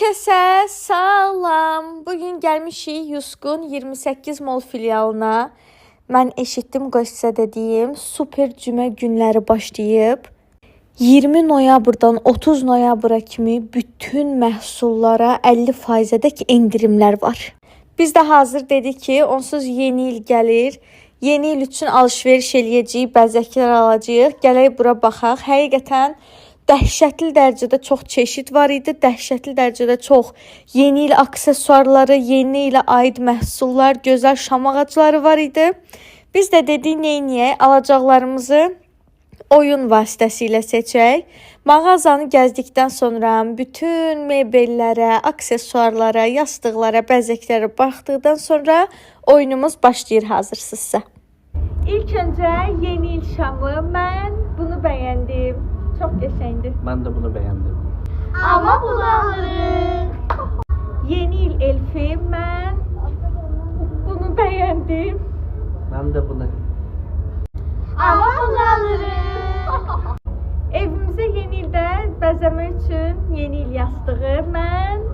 Hər kəsə salam. Bugün gəlmişik Yusqun 28 Mall filialına. Mən eşitdim, qoy sizə də deyim, super cümə günləri başlayıb. 20 noyabrdan 30 noyabra kimi bütün məhsullara 50%-ədək endirimlər var. Biz də hazır dedik ki, onsuz yeni il gəlir. Yeni il üçün alış-veriş eləyəcəyik, bəzəklər alacağıq. Gələk bura baxaq. Həqiqətən dəhşətli dərəcədə çox çeşid var idi. Dəhşətli dərəcədə çox yeni il aksesuarları, yeni ilə aid məhsullar, gözəl şam ağacları var idi. Biz də dedik neyniyək? Alacaqlarımızı oyun vasitəsilə seçək. Mağazanı gəzdikdən sonra bütün mebellərə, aksesuarlara, yastıqlara, bəzəklərə baxdıqdan sonra oyunumuz başlayır hazırsınızsa. İlk öncə yeni il şamı. Mən bunu bəyəndim. Çox qəşəngdir. Ben de bunu beğendim. Amma bunu alırıq. Yeni il elfi. Mən bunu bəyəndim. Ben de bunu. Amma bunu alırıq. Evimizə yeni ildə bəzəmək üçün yeni il yastığı. Mən